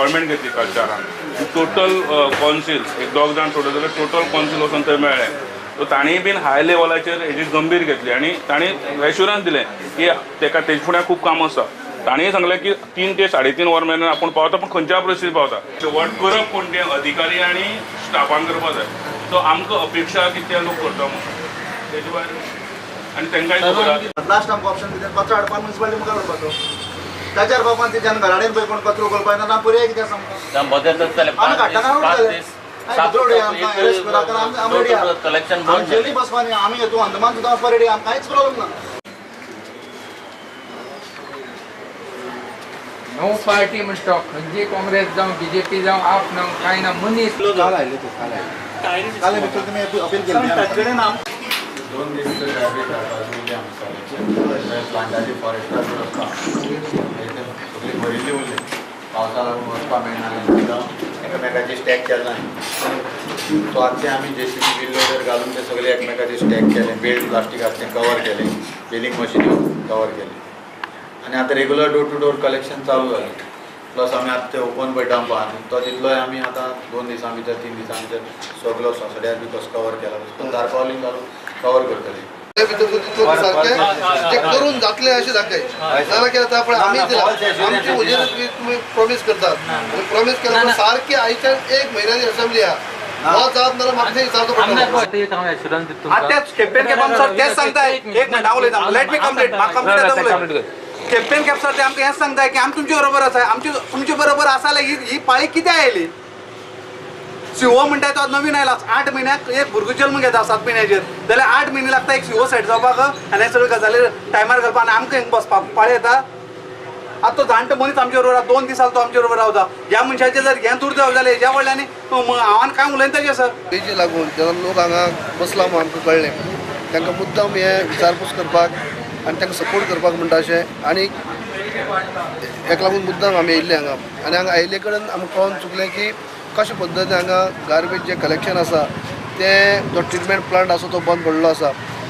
Appointment घेतली काल 4 total council एक 2 जाण सोडले जाल्यार टोटल कौन्सिल वचून थंय मेळ्ळें. सो तांणी बीन हाय लेवलाचेर हेजी गंभीर घेतली आनी तांणी एश्युरन्स दिलें की तेका तेजे फुडें खूब काम आसा. तांणी सांगलें की 3 ते 3.5 वरां मेरेन आपूण पावता, पूण खंयच्या परिस्थितीत पावता. शेवट करप कोण तें अधिकारी आनी स्टाफान करपा जाय. सो आमकां अपेक्षा की ते लोक करता म्हणून तेजे भायर आनी तांकांय खबर आसा. लास्ट आमकां ऑप्शन कितें, कचरो हाडपाक म्युनिसिपालिटी मुखार व्हरपाचो. ताच्यार बाबान ते जेन्ना घराडेन पळय कोण कचरो करपाक येना पर्याय कितें आसा आमकां. आमी काडटा जेली बसपा न्ही, आमी तूं अंदमान सुद्दां वचपा रेडी, आमकां कांयच प्रॉब्लम ना. नो पार्टी म्हणटा खंयची काँग्रेस जावं बीजेपी जावं आप ना कांय ना मनीस. काल आयले ते, काल भितर तुमी अपील केली. 2 दीस प्लांटाची फॉरेस्टाचो रस्ता सगळी भरिल्ली उरली, पावसा लागून वचपाक मेळना एकामेकाचे स्टॅक केले ना. सो आतां आमी जेसीबी बिल लोडर घालून ते सगळे एकमेकाचे स्टॅक केले, बेल्ट प्लास्टीक आसा तें कवर केलें, बेलिंग मशीन कवर केलें आनी आतां regular door to door collection चालू जालें. प्लस आमी आतां ते ओपन पळय डंप आहा न्ही तो तितलोय आमी आतां 2 दिसां भितर 3 दिसां भितर सगलो सोसड्यार बी कसो कवर केला तसो दारपावली घालून कवर करतले. सारकें करून जातलें अशें दाखय, नाजाल्यार कितें जाता पळय आमी आमची हुजीर तुमी प्रॉमीस करतात, प्रॉमीस केल्यार सारकें आयच्यान 1 म्हयन्याची असेंब्ली आहा, हो जाप नाल्यार म्हाका विचारचो पडटलो. आतां केपेन कॅपान सर तेच सांगता, एक मिनट हांव उलयता, let me complete, म्हाका कंप्लीट आतां उलय. केपेन कॅप सर ते आमकां हेंच सांगता की आमी तुमचे बरोबर आसा, आमचे तुमचे बरोबर आसा जाल्यार ही पाळी कित्याक आयली. सीओ म्हणटा तो नवीन आयला, 8 म्हयन्याक एक भुरगो जल्म घेता 7 म्हयन्याचेर, जाल्यार 8 म्हयने लागता एक सीओ सेट जावपाक आनी हे सगळे गजाली टायमार घालपाक आनी आमकां हिंगा बसपाक पाळी येता. आतां तो जाणटो मनीस आमचे बरोबर 2 दीस जालो तो आमचे बरोबर रावता. ह्या मनशाचें जर हें दुर्दैव जालें हेज्या व्हडल्यान हांव कांय उलयना ताजें सर. तेजी लागून जेन्ना लोक हांगा बसला म्हूण आमकां कळ्ळें, तांकां मुद्दाम हें विचारपूस करपाक आनी तांकां सपोर्ट करपाक म्हणटा अशें, आनी हेका लागून मुद्दाम आमी येयल्ले हांगा. आनी हांगा आयिल्ले कडेन आमकां कळोन चुकलें की कशे पद्दतीन हांगा गार्बेज जें कलेक्शन आसा तें जो ट्रिटमेंट प्लांट आसा तो बंद पडलो आसा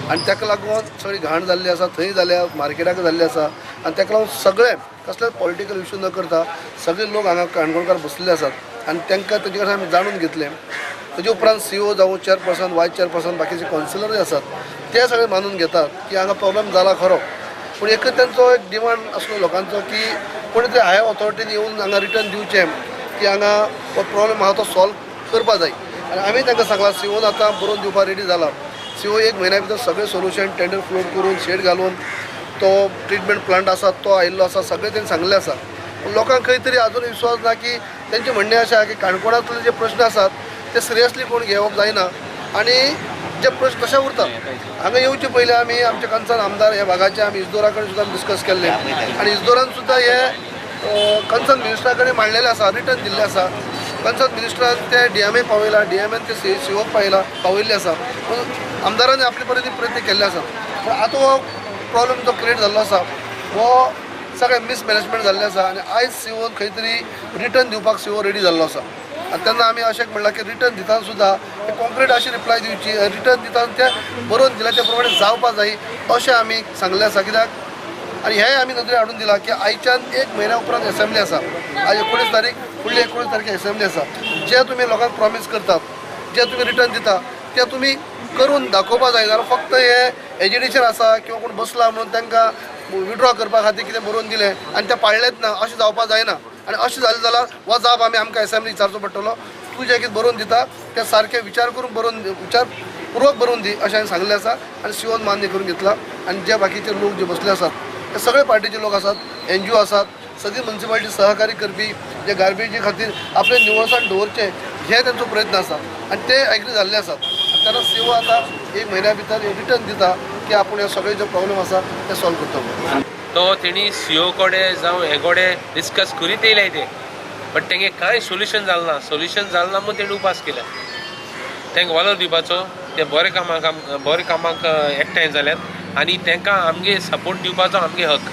आनी ताका लागून सगळी घाण जाल्ली आसा, थंय जाल्या मार्केटाक जाल्ली आसा. आनी ताका लागून सगळे कसलेच पॉलिटिकल इशू न करता सगळे लोक हांगा काणकोणकार बसलेले आसात आनी तांकां तेजे कडेन आमी जाणून घेतलें. तेजे उपरांत सीओ जावं चेअरपर्सन, वायस चेअरपर्सन, बाकीचे कावन्सिलरूय आसात ते सगळे मानून घेतात की हांगा प्रॉब्लम जाला खरो, पूण एक तांचो एक डिमांड आसलो लोकांचो की कोणी तरी हायर ऑथॉरिटीन येवन हांगा रिटर्न दिवचें की हांगा हो प्रॉब्लम आहा तो सॉल्व करपा जाय. आनी आमी तांकां सांगलां सीओन आतां बरोवन दिवपाक रेडी जाला, सीओ 1 म्हयन्या भितर सगळें सोल्युशन टेंडर फ्लोट करून शेड घालून तो ट्रिटमेंट प्लांट आसा तो आयिल्लो आसा, सगळें तेणें सांगलें आसा. पूण लोकांक खंय तरी आजून विश्वास ना की तेंचें म्हणणें अशें आहा की काणकोणांतले जे प्रश्न आसात ते सिरियसली कोण घेवप जायना आनी जे प्रश्न कशे उरतात. हांगा येवचे पयलीं आमी आमचे कन्सर्न आमदार ह्या भागाचे आमी इजदोरा कडेन सुद्दां डिस्कस केल्ले आनी इजदोरान सुद्दां हे कन्सर्न मिनिस्टरा कडेन मांडलेलें आसा, रिटर्न दिल्लें आसा. कन्सर्न मिनिस्टरान ते डीएमए पावयला, डीएमएन ते सीओक पावयल्लें आसा. पूण आमदारांनी आपले परीन प्रयत्न केल्ले आसा, पूण आतां हो प्रॉब्लम जो क्रिएट जाल्लो आसा हो सगळें मिसमॅनेजमेंट जाल्लें आसा आनी आयज सीओन खंय तरी रिटर्न दिवपाक सीओ रेडी जाल्लो आसा. आनी तेन्ना आमी अशें म्हणलां की रिटर्न दितना सुद्दां कॉन्क्रीट अशी रिप्लाय दिवची, रिटर्न दितना तें बरोवन दिलां त्या प्रमाणे जावपा जाय अशें आमी सांगलें आसा. कित्याक आनी हेंय आमी नदरे हाडून दिलां की आयच्यान 1 म्हयन्या उपरांत एसेंब्ली आसा, आयज 19 तारीख, फुडली 19 तारखे एसेंब्ली आसा. जे तुमी लोकांक प्रॉमीस करतात, जे तुमी रिटर्न दिता ते तुमी करून दाखोवपा जाय. जाल्यार फक्त हे एजिटेशन आसा किंवा कोण बसला म्हणून तांकां विड्रॉ करपा खातीर कितें बरोवन दिलें आनी तें पाळ्ळेंच ना अशें जावपा जायना. आनी अशें जालें जाल्यार हो जाप आमी आमकां एसेंब्ली विचारचो पडटलो. तूं जें कितें बरोवन दिता तें सारकें विचार करून बरोवन, विचारपूर्वक बरोवन दी अशें हांवें सांगलें आसा आनी सीओन मान्य करून घेतला. आनी जे बाकीचे लोक जे बसले आसात ते सगळे पार्टीचे लोक आसात, एनजीओ आसात, सगळी म्युनिसिपालिटी सहकार्य करपी जे गार्बेजी खातीर आपलें निवळसाण दवरचें हे तांचो प्रयत्न आसा आनी ते एग्री जाल्ले आसात. तेन्ना सीओ आतां 1 म्हयन्या भितर रिटर्न दिता की आपूण हे सगळे जे प्रॉब्लम आसा ते सॉल्व करता. तो तेणी सीओ कडेन जावं हे कडेन डिस्कस करीत येयले ते, बट तेंगे कांय सोल्युशन जालें ना. सोल्युशन जालें ना म्हूण तेणी उपास केले. तांकां वालोर दिवपाचो, ते बरे कामाक एकठांय जाल्यात आनी तांकां आमगे सपोर्ट दिवपाचो आमगे हक.